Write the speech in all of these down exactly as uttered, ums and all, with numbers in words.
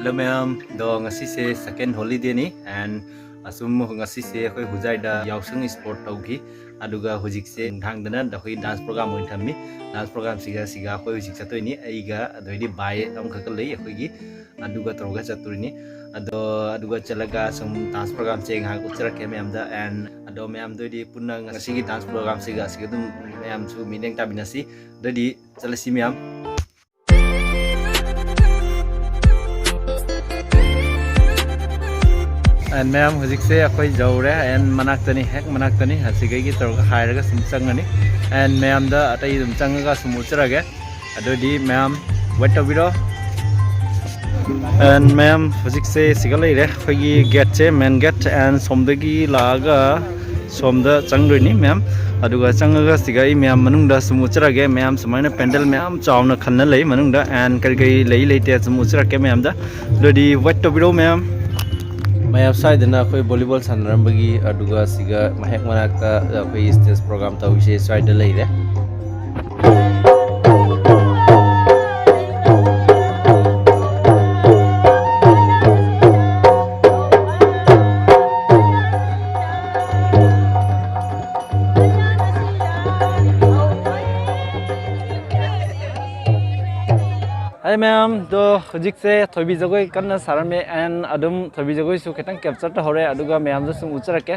Hello ꯃꯌꯥꯝ, ꯑꯗꯣ ꯉꯁꯤꯁꯦ second holidayꯅꯤ, and ꯑꯁꯨꯝ ꯉꯁꯤꯁꯦ ꯑꯩꯈꯣꯏ ꯍꯨꯖꯥꯏꯗ ꯌꯥꯎꯁꯪ sport ꯇꯧꯈꯤ꯫ ꯑꯗꯨꯒ ꯍꯧꯖꯤꯛꯁꯦ ꯅꯨꯡꯗꯥꯡꯗꯅ ꯑꯩꯈꯣꯏ dance program ꯑꯣꯏꯅ ꯊꯝꯃꯤ꯫ Dance programꯁꯤꯒ ꯁꯤꯒ ꯑꯩꯈꯣꯏ ꯍꯧꯖꯤꯛ ꯆꯠꯇꯣꯏꯅꯤ꯫ ꯑꯩꯒ ꯑꯗꯩꯗꯤ ꯚꯥꯏ ꯑꯃꯈꯛꯀ ꯂꯩ ꯑꯩꯈꯣꯏꯒꯤ, ꯑꯗꯨꯒ ꯇꯧꯔꯒ ꯆꯠꯇꯣꯏꯅꯤ꯫ ꯑꯗꯣ ꯑꯗꯨꯒ ꯆꯠꯂꯒ ꯁꯨꯝ dance programꯁꯦ ꯉꯥꯏꯍꯥꯛ ꯎꯠꯆꯔꯛꯀꯦ ꯃꯌꯥꯝꯗ꯫ And ꯑꯗꯣ ꯃꯌꯥꯝꯗꯣꯏꯗꯤ ꯄꯨꯟꯅ ꯉꯁꯤꯒꯤ dance programꯁꯤꯒ ꯑꯁꯤꯒ ꯑꯗꯨꯝ ꯃꯌꯥꯝꯁꯨ ꯃꯤꯠꯌꯦꯡ ꯇꯥꯃꯤꯟꯅꯁꯤ꯫ ꯑꯗꯨꯗꯤ ꯆꯠꯂꯁꯤ ꯃꯌꯥꯝ꯫ And ꯃꯌꯥꯝ, ꯍꯧꯖꯤꯛꯁꯦ ꯑꯩꯈꯣꯏ ꯌꯧꯔꯦ꯫ And ꯃꯅꯥꯛꯇꯅꯤ, ꯍꯦꯛ ꯃꯅꯥꯛꯇꯅꯤ꯫ ꯑꯁꯤꯗꯒꯤ ꯇꯧꯔꯒ ꯍꯥꯏꯔꯒ ꯁꯨꯝ ꯆꯪꯉꯅꯤ꯫ And ꯃꯌꯥꯝꯗ ꯑꯇꯩ ꯑꯗꯨꯝ ꯆꯪꯉꯒ ꯁꯨꯝ ꯎꯠꯆꯔꯒꯦ꯫ ꯑꯗꯨꯗꯤ ꯃꯌꯥꯝ wait ꯇꯧꯕꯤꯔꯣ꯫ And ꯃꯌꯥꯝ, ꯍꯧꯖꯤꯛꯁꯦ ꯁꯤꯒ ꯂꯩꯔꯦ, ꯑꯩꯈꯣꯏꯒꯤ gateꯁꯦ, main gate꯫ And ꯁꯣꯝꯗꯒꯤ ꯂꯥꯛꯑꯒ ꯁꯣꯝꯗ ꯆꯪꯗꯣꯏꯅꯤ ꯃꯌꯥꯝ꯫ ꯑꯗꯨꯒ ꯆꯪꯉꯒ ꯁꯤꯒ ꯑꯩ ꯃꯌꯥꯝ ꯃꯅꯨꯡꯗ ꯁꯨꯝ ꯎꯠꯆꯔꯒꯦ꯫ ꯃꯌꯥꯝ ꯁꯨꯃꯥꯏꯅ ꯄꯦꯟꯗꯜ ꯃꯌꯥꯝ ꯆꯥꯎꯅ ꯈꯟꯅ ꯂꯩ ꯃꯅꯨꯡꯗ, and ꯀꯔꯤ ꯀꯔꯤ ꯂꯩ ꯂꯩꯇꯦ ꯁꯨꯝ ꯎꯠꯆꯔꯛꯀꯦ ꯃꯌꯥꯝꯗ꯫ ꯑꯗꯨꯗꯤ wait ꯇꯧꯕꯤꯔꯣ ꯃꯌꯥꯝ꯫ ꯃꯌꯥꯝ, ꯁ꯭ꯋꯥꯏꯗꯅ ꯑꯩꯈꯣꯏ volleyball ꯁꯥꯟꯅꯔꯝꯕꯒꯤ, ꯑꯗꯨꯒ ꯁꯤꯒ ꯃꯍꯦꯛ ꯃꯅꯥꯛꯇ ꯑꯩꯈꯣꯏ stage program ꯇꯧꯔꯤꯁꯦ ꯁ꯭ꯋꯥꯏꯗ ꯂꯩꯔꯦ꯫ ꯍꯥꯏ ꯃꯌꯥꯝ, ꯑꯗꯣ ꯍꯧꯖꯤꯛꯁꯦ ꯊꯣꯏꯕꯤ ꯖꯒꯣꯏ ꯀꯟꯅ ꯁꯥꯔꯝꯃꯦ꯫ And ꯑꯗꯨꯝ ꯊꯣꯏꯕꯤ ꯖꯒꯣꯏꯁꯨ ꯈꯤꯇꯪ capture ꯇꯧꯍꯧꯔꯦ, ꯑꯗꯨꯒ ꯃꯌꯥꯝꯗ ꯁꯨꯝ ꯎꯠꯆꯔꯛꯀꯦ꯫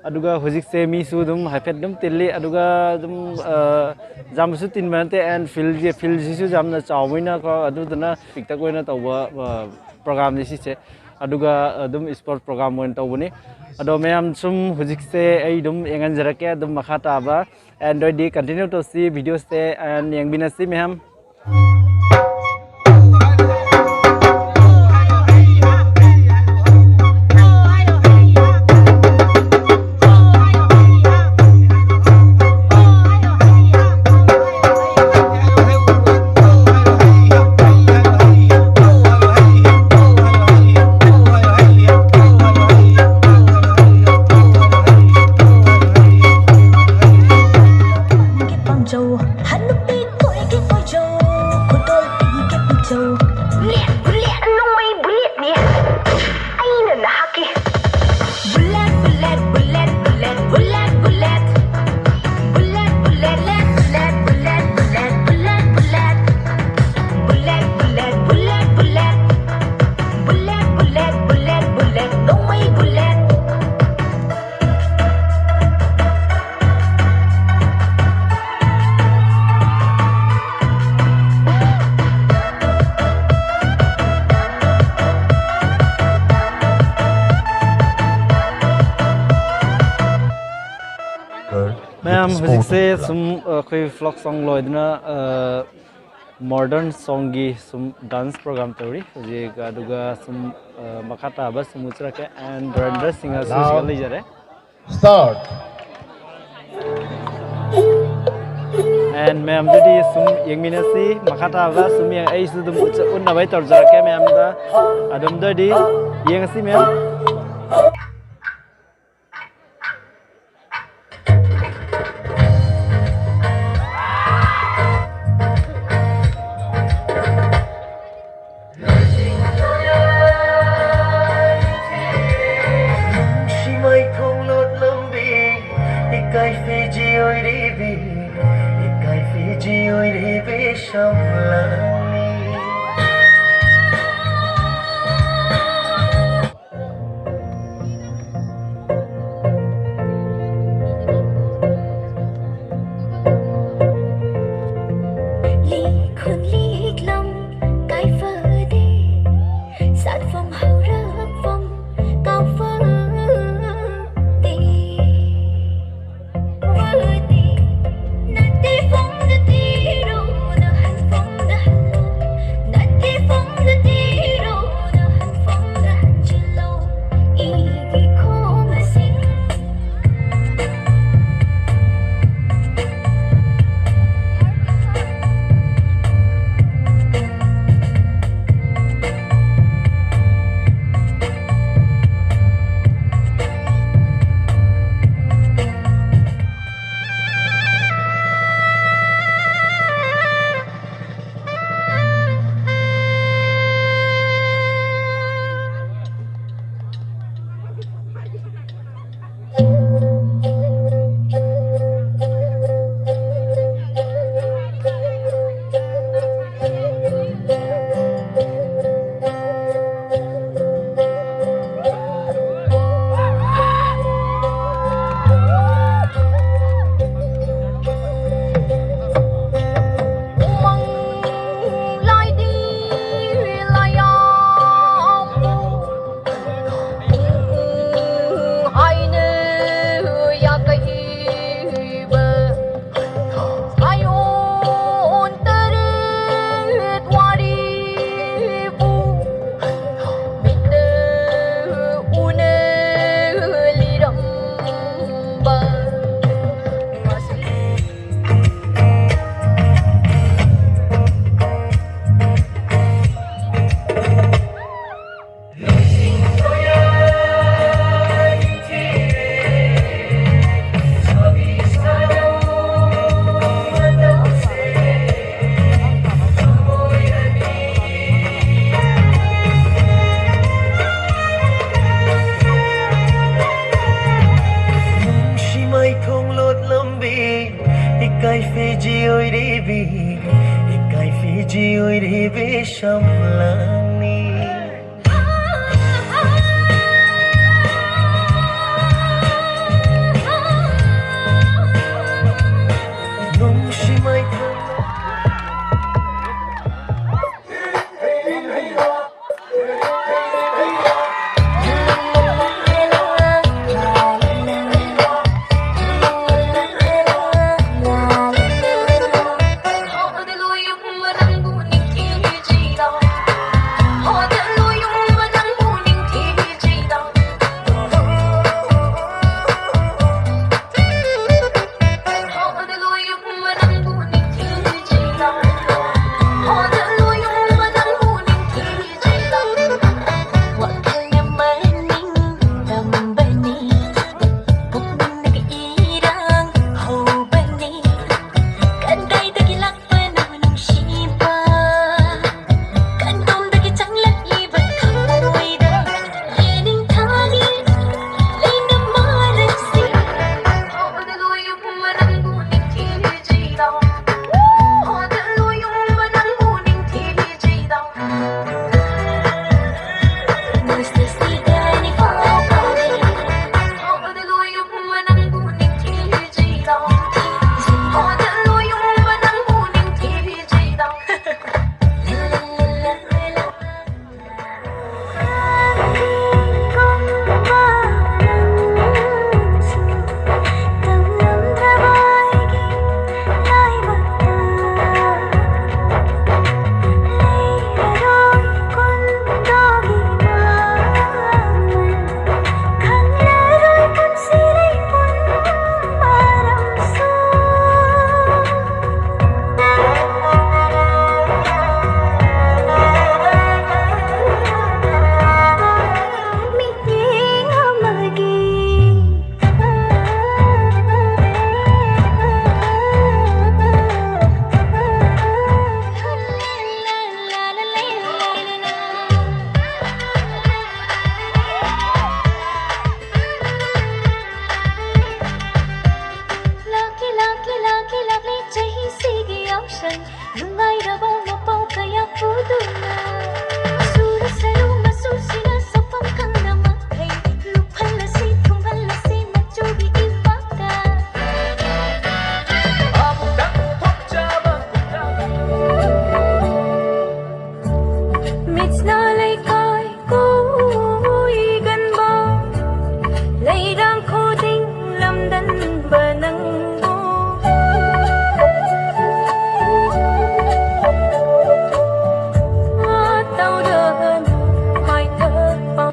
ꯑꯗꯨꯒ ꯍꯧꯖꯤꯛꯁꯦ ꯃꯤꯁꯨ ꯑꯗꯨꯝ ꯍꯥꯏꯐꯦꯠ ꯑꯗꯨꯝ ꯇꯤꯜꯂꯤ, ꯑꯗꯨꯒ ꯑꯗꯨꯝ, ꯑ, ꯌꯥꯝꯅꯁꯨ ꯇꯤꯟꯕ ꯅꯠꯇꯦ꯫ And fieldꯁꯦ, fieldꯁꯤꯁꯨ ꯌꯥꯝꯅ ꯆꯥꯎꯕꯅꯤꯅꯀꯣ, ꯑꯗꯨꯗꯨꯅ ꯄꯤꯛꯇꯛ ꯑꯣꯏꯅ ꯇꯧꯕ, ꯑ, programꯅꯤ ꯁꯤꯁꯦ꯫ ꯑꯗꯨꯒ ꯑꯗꯨꯝ sport program ꯑꯣꯏꯅ ꯇꯧꯕꯅꯤ꯫ ꯑꯗꯣ ꯃꯌꯥꯝ, ꯁꯨꯝ ꯍꯧꯖꯤꯛꯁꯦ ꯑꯩ ꯑꯗꯨꯝ ꯌꯦꯡꯍꯟꯖꯔꯛꯀꯦ ꯑꯗꯨꯝ ꯃꯈꯥ ꯇꯥꯕ꯫ And ꯑꯣꯏꯗꯤ continue ꯇꯧꯁꯤ videoꯁꯦ, and ꯌꯦꯡꯃꯤꯟꯅꯁꯤ ꯃꯌꯥꯝ꯫ ꯍꯧꯖꯤꯛꯁꯦ ꯁꯨꯝ ꯑꯩꯈꯣꯏ ꯐꯣꯛ ꯁꯣꯡ ꯂꯣꯏꯗꯅ ꯃꯣꯗꯔꯟ ꯁꯣꯡꯒꯤ ꯁꯨꯝ ꯗꯥꯟꯁ ꯄ꯭ꯔꯣꯒ꯭ꯔꯥꯝ ꯇꯧꯔꯤ ꯍꯧꯖꯤꯛ꯫ ꯑꯗꯨꯒ ꯁꯨꯝ ꯃꯈꯥ ꯇꯥꯕ ꯁꯨꯝ ꯎꯠꯆꯔꯛꯀꯦ꯫ ꯑꯦꯟ ꯕ꯭ꯔꯦꯟꯗ꯭ꯔ ꯁꯤꯡꯍꯁꯨ ꯁꯤꯗ ꯂꯩꯖꯔꯦ꯫ Start. ꯑꯦꯟ ꯃꯌꯥꯝꯗꯨꯗꯤ ꯁꯨꯝ ꯌꯦꯡꯃꯤꯟꯅꯁꯤ꯫ ꯃꯈꯥ ꯇꯥꯕ ꯁꯨꯝ ꯌꯦꯡ ꯑꯩꯁꯨ ꯑꯗꯨꯝ ꯎꯠꯆ- ꯎꯠꯅꯕ ꯇꯧꯖꯔꯛꯀꯦ ꯃꯌꯥꯝꯗ꯫ ꯑꯗꯨꯝꯗꯗꯤ ꯌꯦꯡꯉꯁꯤ ꯃꯌꯥꯝ꯫ ꯅꯨꯡꯁꯤꯃꯩ ꯈꯣꯡꯂꯣꯠ ꯂꯝꯕꯤ, ꯏꯀꯥꯏ ꯐꯤꯖꯤ ꯑꯣꯏꯔꯤꯕꯤ, ꯏꯀꯥꯏ ꯐꯤꯖꯤ ꯑꯣꯏꯔꯤꯕꯤ ꯁꯝꯂꯥꯡꯅꯤ꯫ ꯂꯤꯛ ꯈꯨꯟ ꯂꯤꯛꯂꯝ ꯀꯥꯏꯐꯗꯦ, ꯁꯥꯠꯐꯝ ꯍꯧꯔꯛꯐꯝ ꯀꯥꯎꯐꯗꯦ꯫ ꯐꯗꯦ, ꯅꯠꯇꯦ ꯐꯝꯗ ꯊꯤꯔꯨꯅ ꯍꯟꯐꯝ ꯀꯝꯂꯥꯡꯅꯤ꯫ ꯅꯨꯡꯁꯤ ꯃꯩꯈꯥ꯫ ꯃꯤꯠꯁꯅ ꯂꯩꯀꯥꯏ ꯀꯣꯏꯒꯟꯕ, ꯂꯩꯔꯥꯡ ꯈꯨꯗꯤꯡ ꯂꯝꯗꯟꯕ ꯅꯪꯕꯨ꯫ ꯇꯧꯔꯒꯅꯨ ꯍꯥꯏꯊꯕ꯫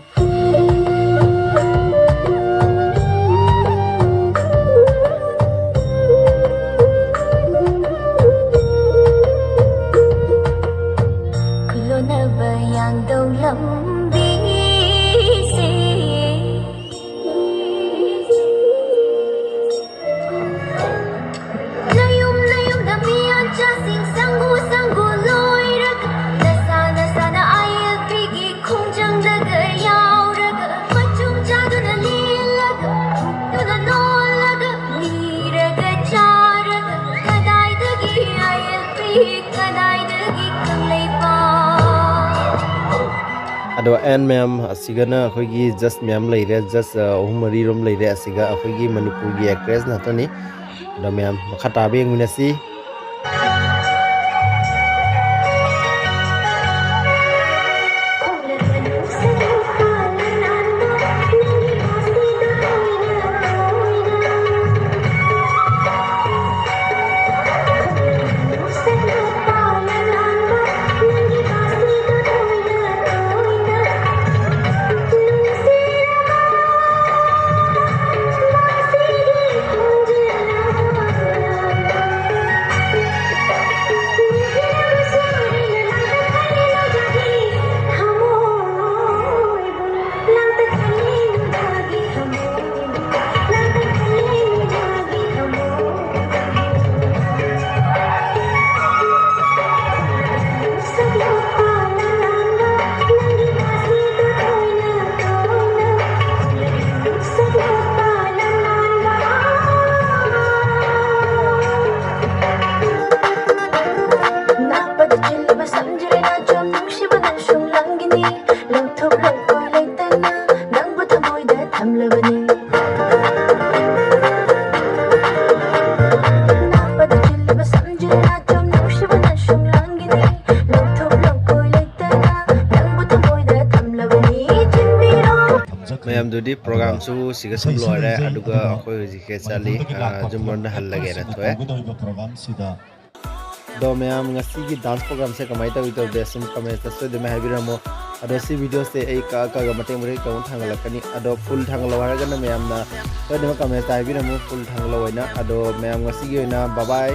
ꯈꯨꯂꯣꯟꯅꯕ ꯌꯥꯡꯗꯧ ꯂꯝꯕꯤꯁꯦ꯫ ꯅꯌꯨꯝ ꯅꯌꯨꯝꯗ ꯃꯤꯌꯥꯟꯆꯥꯁꯤꯡ ꯁꯪꯒꯨ ꯁꯪꯒꯨ ꯂꯣꯏꯔꯒ, ꯅꯁꯥ ꯅꯁꯥꯅ ꯑꯥꯏ ꯑꯦꯜ ꯄꯤꯒꯤ ꯈꯣꯡꯖꯪꯗꯒ ꯌꯥꯎꯔꯒ, ꯃꯆꯨꯝ ꯆꯥꯗꯨꯅ ꯂꯦꯜꯂꯒ, ꯇꯨꯅ ꯅꯣꯜꯂꯒ, ꯅꯤꯔꯒ ꯆꯥꯔꯒ, ꯀꯗꯥꯏꯗꯒꯤ ꯑꯥꯏ ꯑꯦꯜ ꯄꯤ, ꯀꯗꯥꯏꯗꯒꯤ ꯀꯪꯂꯩꯄꯥꯛ? ꯑꯗꯣ ꯑꯦꯟ ꯃꯌꯥꯝ ꯑꯁꯤꯒꯅ ꯑꯩꯈꯣꯏꯒꯤ ꯖꯁ ꯃꯌꯥꯝ ꯂꯩꯔꯦ, ꯖꯁ ꯑꯍꯨꯝ ꯃꯔꯤ ꯔꯣꯝ ꯂꯩꯔꯦ꯫ ꯑꯁꯤꯒ ꯑꯩꯈꯣꯏꯒꯤ ꯃꯅꯤꯄꯨꯔꯒꯤ ꯑꯦꯛꯇ꯭ꯔꯦꯁ ꯉꯥꯛꯇꯅꯤ꯫ ꯑꯗꯣ ꯃꯌꯥꯝ ꯃꯈꯥ ꯇꯥꯕ ꯌꯦꯡꯃꯤꯟꯅꯁꯤ꯫ ꯑꯗꯨꯗꯤ ꯄ꯭ꯔꯣꯒꯥꯝꯁꯨ ꯁꯤꯒ ꯁꯨꯝ ꯂꯣꯏꯔꯦ, ꯑꯗꯨꯒ ꯑꯩꯈꯣꯏ ꯍꯧꯖꯤꯛꯁꯦ ꯆꯠꯂꯤ, ꯑ, ꯌꯨꯝꯂꯣꯝꯗ ꯍꯜꯂꯒꯦꯅ ꯊꯣꯛꯑꯦ꯫ ꯑꯗꯣ ꯃꯌꯥꯝ, ꯉꯁꯤꯒꯤ ꯗꯥꯟꯁ ꯄ꯭ꯔꯣꯒꯥꯝꯁꯦ ꯀꯃꯥꯏꯅ ꯇꯧꯏ ꯇꯧꯗꯦ ꯁꯨꯝ ꯀꯃꯦꯟꯇ ꯁꯣꯏꯗꯅ ꯍꯥꯏꯕꯤꯔꯝꯃꯣ꯫ ꯑꯗꯣ ꯁꯤ ꯚꯤꯗꯤꯑꯣꯁꯦ ꯑꯩ ꯀꯛꯑ ꯀꯛꯑꯒ ꯃꯇꯦꯛ ꯃꯇꯦꯛ ꯇꯧꯅ ꯊꯥꯡꯒꯠꯂꯛꯀꯅꯤ꯫ ꯑꯗꯣ ꯐꯨꯜ ꯊꯥꯡꯒꯠꯂꯛꯑꯣ ꯍꯥꯏꯔꯒꯅ ꯃꯌꯥꯝꯅ ꯁꯣꯏꯗꯅ ꯀꯃꯦꯟꯇ ꯍꯥꯏꯕꯤꯔꯝꯃꯨ, ꯐꯨꯜ ꯊꯥꯡꯒꯠꯂꯛꯑꯣ ꯍꯥꯏꯅ꯫ ꯑꯗꯣ ꯃꯌꯥꯝ, ꯉꯁꯤꯒꯤ ꯑꯣꯏꯅ ꯕꯥꯏ ꯕꯥꯏ꯫